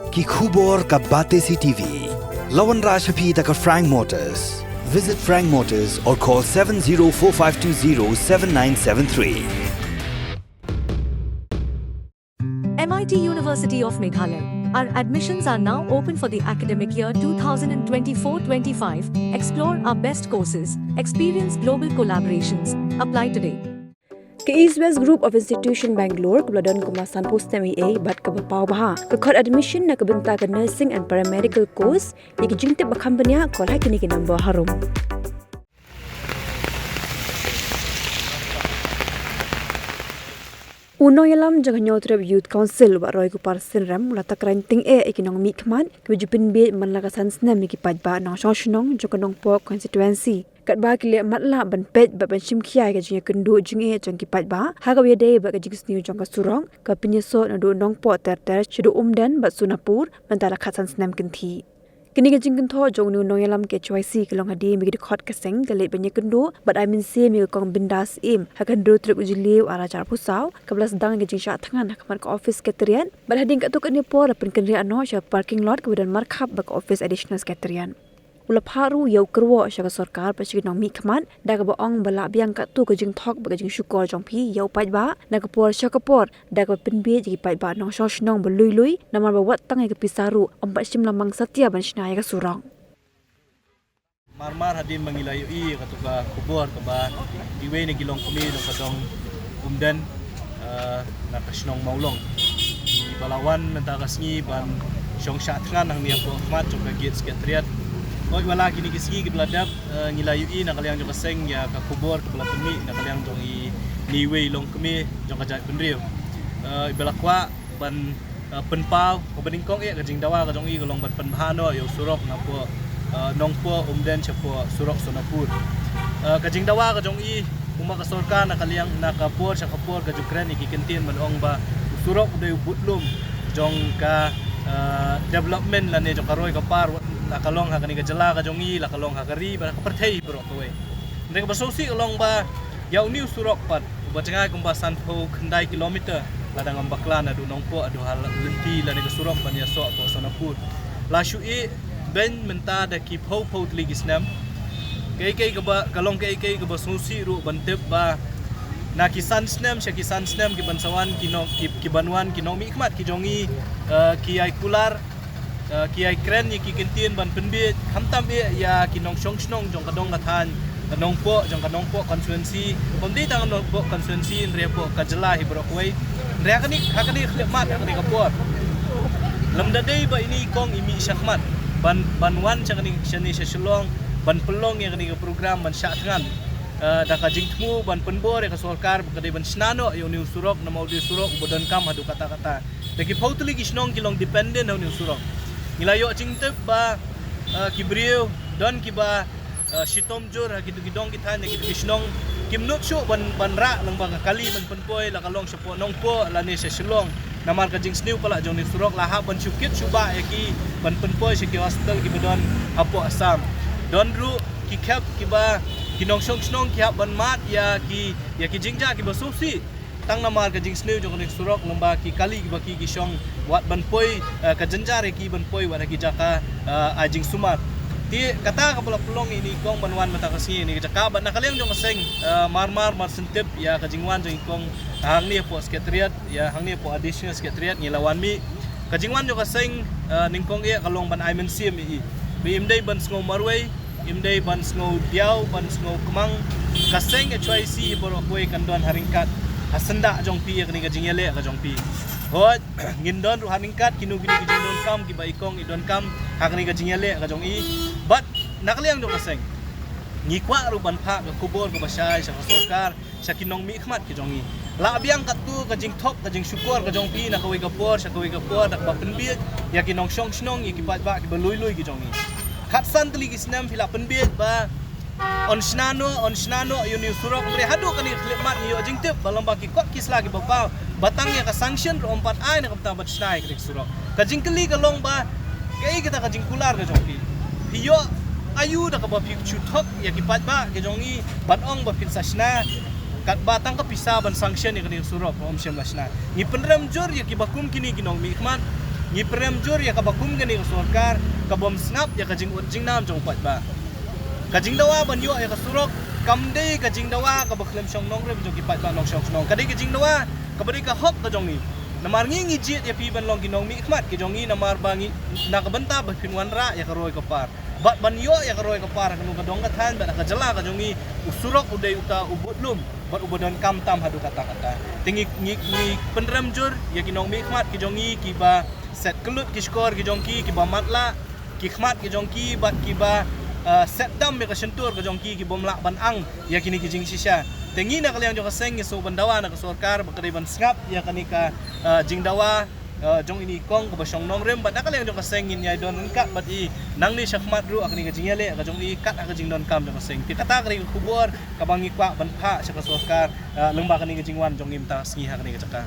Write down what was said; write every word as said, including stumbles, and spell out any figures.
Ki khubor ka Batesi T V. La wanrah sha phi da ka Frank Motors. Visit Frank Motors or call seven zero four five two zero seven nine seven three. M I T University of Meghalaya. Our admissions are now open for the academic year two thousand twenty-four twenty-five. Explore our best courses, experience global collaborations. Apply today. Ka East West Group of Institution Bangalore kaba la don kumba sanphew snem eiei bad kaba paw bha ka khot admission na ka bynta ka nursing and paramedical course. Ïa ki jingtip ba kham bniah, call ha kine ki number harum. U nongïalam jong ka Hynñiewtrep Youth Council, Bah Roykupar Synrem, u la takren tyngeh ïa ki nongmihkhmat kiba ju pynbiej man la ka san snem ïa ki paidbah nongshong shnong jong ka Nongpoh constituency. Katba ki leh matlah ban peit bad ban shim khia ïa ka jingïakynduh jingeh jong ki paidbah ha kaba ïadei bad ka jingsniew jong ka surok kaba pynïasoh naduh Nongpoh ter ter shaduh Umden bad Sonapur mynta la khatsan snem kynthih. Kane ka jingkynthoh jong une u nongïalam ka H Y C ka long hadien ba ki dkhot ka seng ka leit ban ïakynduh bad ai mynsiem ïa ka Kong Bindas Syiem ha ka hynriew tarik u Jylliew ar hajar arphew saw, kaba la sdang ïa ka jingshah thngan ha khmat ka Office Secretariat bad hadien katto katne por la pynkynriah noh sha parking lot kaba don markhap bad ka Office Additional Secretariat. U la phah ruh ïa u kyrwoh sha ka sorkar bad sha ki nongmihkhmat da kaba ong ba lah biang katto ka jingthok bad ka jingshukor jong phi ïa u paidbah na ka por sha ka por da kaba pynbiej ïa ki paidbah nongshong shnong ba lui lui namar ba wat tang ïa ka pisa ruh ym pat shym la mang satia ban shna ïa ka surok. Mar mar hadien ba ngi la ïohi ïa kato ka khubor kaba iwei na ki longkmie jong ka dong Umden, eh, na ka shnong Mawlong, ba la wan mynta ka sngi ban shong shah thngan hangne hapoh khmat jong ka Gate Secretariat. Hooid, wat la kine ki sngi kiba la dep, eh, ngi la ïohi na ka liang jong ka seng ïa ka khubor kaba la pynmih na ka liang jong i, iwei i longkmie jong ka jaitbynriew, eh, iba la kwah ban, eh, pynpaw kaba nyngkong eh ka jingdawa ka jong i ka long ban pynbha noh ïa u surok napoh, eh, Nongpoh Umden shapoh surok Sonapur. Eh, ka jingdawa ka jong i, kumba ka sorkar na ka liang na ka por sha ka por ka ju kren ïa ki kyntien ban ong ba u surok u dei u budlum jong ka, eh, development lane jong ka roi ka par, la ka long ha kane ka jylla ka jong i, la ka long ha ka ri bad ha ka pyrthei baroh kawei. Hynrei kaba sngewsih ka long ba ïa une u surok pat uba jngai kumba sanphew khyndai kilometer, lada ngam bakla, naduh Nongpoh haduh ha lynti lane ka surok ban ïasoh hapoh Sonapur, la shu ïeh beiñ mynta da ki phew phew tylli ki snem. Kaei kaei kaba, ka long kaei kaei kaba sngewsih ruh ban tip ba na ki san snem sha ki san snem ki ban sa wan ki nong, ki, ki ban wan ki nongmihkhmat ki jong i, eh, ki ïai kular, eh, ki ïai kren ïa ki kyntien ban pynbiej, khamtam eh ïa ki nongshong shnong jong ka dong ka thaiñ, ka Nongpoh, jong ka Nongpoh constituency, ym dei tang Nongpoh constituency, hynrei hapoh ka jylla hi baroh kawei. Hynrei ha kane, ha kane ka khyllipmat, ha kane ka por, lymda dei ba ine i kong i mih shakhmat ban, ban wan sha kane, shane sha Shillong ban pynlong ïa kane ka program ban shah thngan, eh, da ka jingthmu ban pynbor ïa ka sorkar ba ka dei ban shna noh ïa une u surok, namar u dei u surok uba donkam haduh katta katta. Da ki phew tylli ki shnong ki long dependent ha une u surok. Ngi la ïoh jingtip ba, eh, ki briew, don kiba, eh, shitom jur ha kito ki dong ki thaiñ, ha kito ki shnong, kim nud shuh ban, ban rah lyngba ka kali ban pynpoi, la ka long shapoh Nongpoh lane sha Shillong. Namar ka jingsniew palat jong une u surok la hap ban shu kit shu bah ïa ki ban pynpoi sha ki hospital kiba don hapoh Assam. Don ruh ki khep kiba ki nongshong shnong ki hap ban mad ïa ki, ïa ki jingjia kiba sngewsih tang namar ka jingsniew jong kane ka surok, namar ki kali kiba ki, ki shong wat ban poi, eh, ka jynjar ïa ki ban poi wat ha ki jaka, eh, ai jingsumar. Te kata kaba la pynlong ïa ine i kong ban wan mynta ka sngi ïa kane ka jaka, bad na ka liang jong ka seng, eh, mar mar mar shen tip ïa ka jingwan jong i kong hangne hapoh Secretariat, ïa hangne hapoh Additional Secretariat ngi la wan mih. Ka jingwan jong ka seng, eh, nyngkong eh ka long ban ai mynsiem ïa i. Ba im dei ban sngew marwei, im dei ban sngew diaw, ban sngew kmang. Ka seng H Y C baroh kawei kan don ha ryngkat, ha syndah jong phi ïa kane ka jingïaleh ka jong phi. Hooid, ngin don ruh ha ryngkat kino kino ki jingdonkam kiba i kong i donkam ha kane ka jingïaleh ka jong i. Bad na ka liang jong ka seng ngi kwah ruh ban phah ka khubor kaba shai sha ka sorkar, sha ki nongmihkhmat ki jong i. Lah biang katto ka jingthok, ka jingshukor ka jong phi na kawei ka por sha kawei ka por da kaba pynbiej ïa ki nongshong shnong, ïa ki paidbah kiba lui lui ki jong i. Khatsan tylli ki snem phi la pynbiej ba yn shna noh, yn shna noh ïa une u surok, hynrei haduh kane ka khyllipmat ngi ïoh jingtip ba lyngba ki kot ki sla kiba paw ba tang ïa ka sanction ruh ym pat ai na ka bynta ban shna ïa kane ka surok. Ka jingkylli ka long ba kaei kata ka jingkular ka jong phi? Phi ïoh aïu da kaba phi shu thok ïa ki paidbah ki jong i ban ong ba phin sa shna, katba tang ka pisa ban sanction ïa kane ka surok ruh ym shym la shna? Ngi pynrem jur ïa kiba kum kine ki nongmihkhmat, Ngi pynrem jur ïa kaba kum kane ka sorkar ka bym sngap ïa ka jingud jingnam jong u paidbah. Ka jingdawa ban ïoh ïa ka surok kam dei ka jingdawa kaba khlem shong nongrim jong ki paidbah nongshong shnong. Ka dei ka jingdawa kaba dei ka hok ka jong ngi. Namar ngi ngi jied ïa phi ban long ki nongmihkhmat ki jong ngi, namar ba ngi na ka bynta ba phin wanrah ïa ka roi ka par. Bad ban ïoh ïa ka roi ka par ha kano ka dong ka thaiñ bad ha ka jylla ka jong ngi, u surok u dei uta u budlum bad uba donkam tam haduh katta katta. Te ngi ngi ngi pynrem jur ïa ki nongmihkhmat ki jong ngi kiba set kyllut ki shkor ki jong ki, kiba matlah ki khmat ki jong ki bad kiba, eh, set dam ïa ka shyntur ka jong ki, ki bym lah ban ang ïa kine ki jingshisha. Te ngi na ka liang jong ka seng ngi sngewbha ban dawa na ka sorkar ba ka dei ban sngap ïa kane ka, eh, jingdawa, eh, jong ine i kong kaba shong nongrim, bad na ka liang jong ka seng ngin ïai don ryngkat bad i nangne shakhmat ruh ha kane ka jingïaleh ka jong i kat ha ka jingdonkam jong ka seng. Te kata ka dei ka khubor kaba ngi kwah ban phah sha ka sorkar, eh, lyngba kane ka jingwan jong ngi mynta ka sngi ha kane ka jaka.